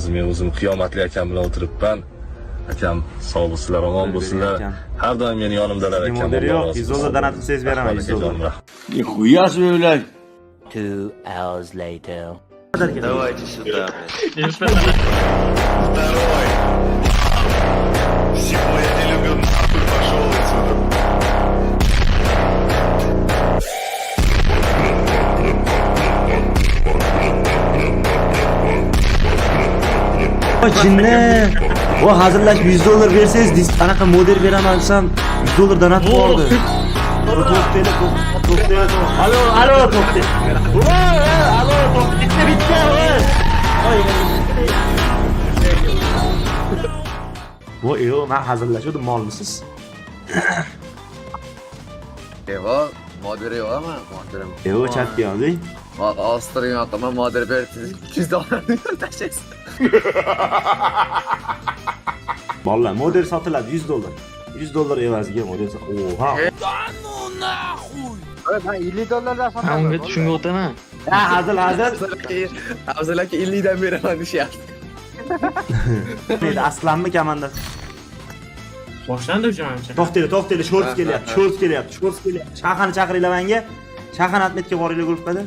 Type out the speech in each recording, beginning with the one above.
Hozir men o'zim qiyomatli akam bilan o'tiribman. Akam sog' bo'lsinlar, omon bo'lsinlar. Har doim meni yonimdalar akam. Model Alloh yo'q, rozi 100 dollar bo'lsin. Donat qilsangiz beraman, Rahmat 100 dollar. akajonim, rahmat. Нихуя себе, блядь. 2 hours later. Давайте сюда, блядь. Второй. Всего я не люблю, нахуй пошел отсюда. Voy jinni. Voy, hazillashib 100 dollar bersangiz, anaqa model beraman desam, 100 dollar donat qilib. To'xtanglar, to'xtanglar. Alo, alo, to'xtang. Voy, alo, to'xtang. Bitta, bitta, voy. Voy. Voy, yo'q, men hazillashuvdim, molmisiz? Evo, model yo'qmi? Moderim. Yo'q, chatga yozing. Hozir yotaman, model berib 200 dollar tashlaysiz. Bolalar, model sotiladi 100 dollar. 100 dollar evaziga model. Oha. Ben 50 dollardan Ha, unga shunga o'taman. Ha, hazil, hazil. Afzal aka 50 dan beraman deyishyapti. Endi Aslanmi komanda? Boshlandi o'sha manimcha. To'xtanglar, to'xtanglar, shorts kelyapti, shorts kelyapti, shorts kelyapti. Shahani chaqiringlar menga. Shahani atmetga boringlar guruhda.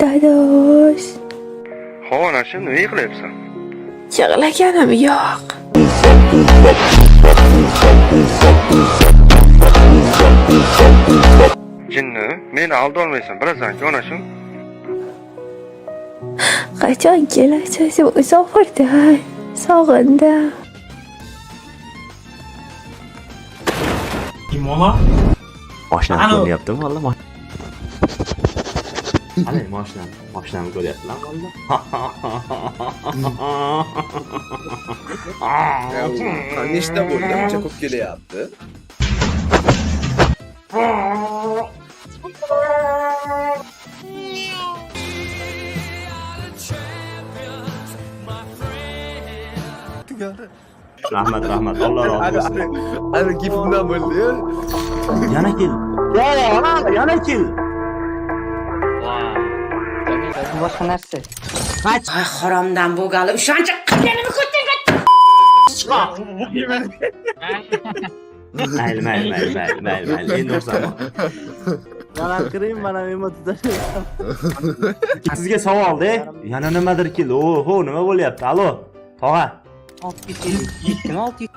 Dadosh, Ho, onashim, nima yig'layapsan? yig'laganim yo'q. Jinni, meni aldolmaysan, bilasan-ku, onashim. Qachon kelasiz Musofirdan? Sog'indim. Imola? Mashinani Alo. ko'ryaptimi valla? Qani mashinani, mashinani ko'ryaptilar valla. Nechta bo'ldi? Uncha ko'p kelyapti. Rahmat, rahmat. Alloh rozi bo'lsin. Ana gifimdan bo'ldi-yu. Yana kel. Yana kel. Boshqa narsa. Ay haromdan bo'lgali o'shancha qilganimni ko'tingga. Mayli, mayli, mayli, mayli, mayli, mayli. Endi ursaman. Mana kiring, mana men Sizga savol-da. Yana nimadir keldi. Oho, nima bo'lyapti? Alo, tog'a. 650, 600.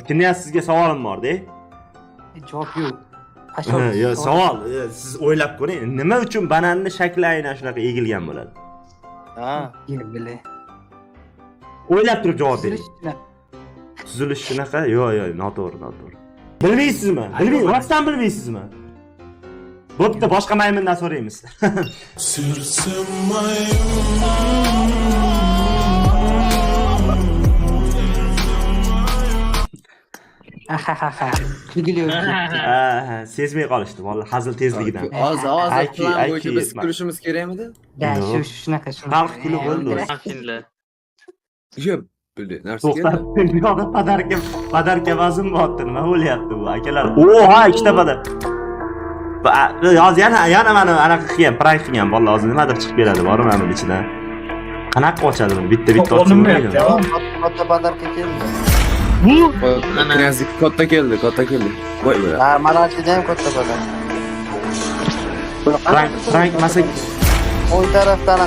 Knyaz, sizga savolim bor-da. Javob yo'q. Yo, savol. Siz o'ylab ko'ring, nima uchun bananni shakli aynan shunaqa egilgan bo'ladi? Ha, bile. O'ylab turib javob bering. Tuzilish shunaqa? Yo'q, yo'q, noto'g'ri, noto'g'ri. Bilmaysizmi? Bilmay, rostdan bilmaysizmi? Bo'pti, boshqa maymundan so'raymiz. Ha. Kulgili o'tdi. Ha, sezmay qolishdi, vallahi hazil tezligidan. Hozir, hozir IQ, plan bo'yicha IQ biz yetmadi. kulishimiz kerakmidi? Da, Yo'q. shu shunaqa, shunaqa. Xalq kulib o'ldi. Mashinlar. Yo'q, bile, narsa To'xtab, keldi. bu yoqda podarka, podarka vazn bo'lyapti. Nima bo'lyapti bu akalar? Oha, ikkita podar. Hozir yana mana anaqa qilgan, prank qilgan bolalar hozir nimadir chiqib keladi, bormi mana buni ichidan? Qanaqa ochadi buni? Bitta bitta ochsa Olinmayapti. bo'lmaydi. Katta podarka keldi. Bu Knyazniki katta keldi, katta keldi. Voy, voy. Ha, manachida ham katta podarka. Prank, prank masa O'ng tarafdan.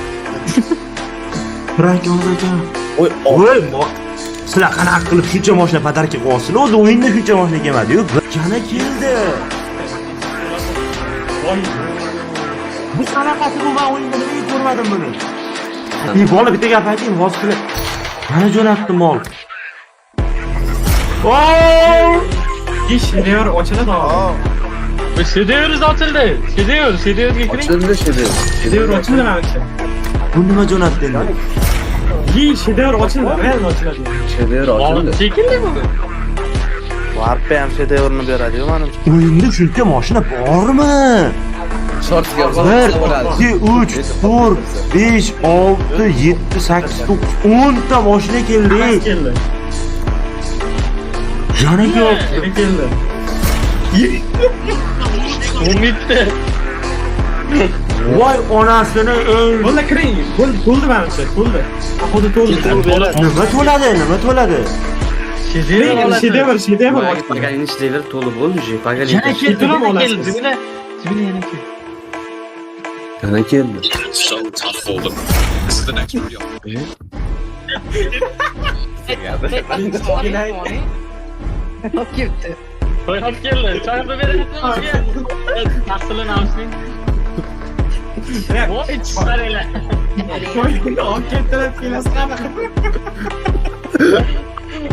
Prank yoz ekan. Voy, Voy, sizlar qanaqa qilib shuncha mashina podarka qilyapsizlar? O'zi o'yinda shuncha mashina kelmadi-yu. Yana keldi. Bu qanaqasi bu? Men o'yinda nimaga ko'rmadim buni? Ey bola, bitta gap aytaymi? Hozir sizlar mana jo'natdi mol. Voy! Ish shedevr ochiladi hozir. Shedevr ochildi. Shedevr, shedevrga kiring. Ochildi shedevr. Shedevr ochildi manimcha. Bu nima jo'natdi endi? Yi, shedevr ochildi, real ochiladi. Shedevr ochildi. Chekildi bu. Warp ham shedevrni beradi-yu manimcha. O'yinda shuncha mashina bormi? Shortsga 1, bo'ladi. 2, 3, 4, 5, 6, 7, 8, 9, 10 ta mashina keldi. Keldi. Yana yo'q. Yana keldi. 17. Voy onasini ey. Bo'ldi, kiring. Bo'ldi, to'ldi manimcha, to'ldi. Походу to'ldi. Nima to'ladi? Nima to'ladi? Shedevr oladi. Shedevr, shedevr. Paganini shedevr to'lib bo'ldi уже. Paganini. Yana keldi, Shedevr yana olasiz. keldi. Zibila, Zibila yana keldi. Yana keldi. To'y olib keldi. Choy qilib beradi bizga. Tahsili namsning. Voy, chiqaringlar. Olib ketdilar, kelasi qanaqa?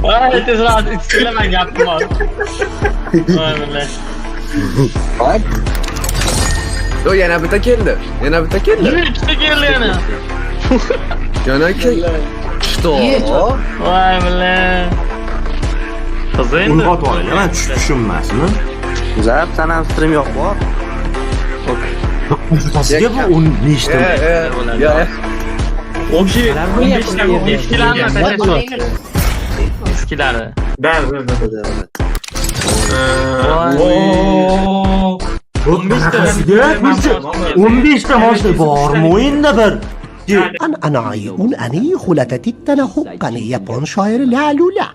Voy, tezroq ichsizlar, man gapim bor. Voy billah. Hop. Yo, yana bitta keldi. Yana bitta keldi. Ikkita keldi yana. Yana keldi. Что? Voy billah. Qizi endi. Ulg'otib olinglar, man tushunmasmi? Zap, san ham stream yo'q bor. Sizga bu o'n nechta? Ya, Общий 15 ta bo'ldi. Eskilarni tashlash. Eskilari. Да, да, да. Voy. Oo. 15 ta. 15 ta mashina bormi o'yinda bir? An anai un ani xulatatittana huqqani yapon shoiri la lula.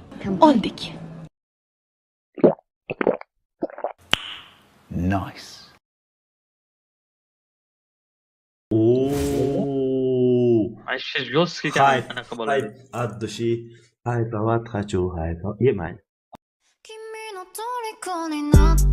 Oldik. Nice. Oo. Вообще жесткий Hayp, anaqa bo'ladi. hayp, от души. Haypavat хочу, haypa. Yemay. 君の虜になって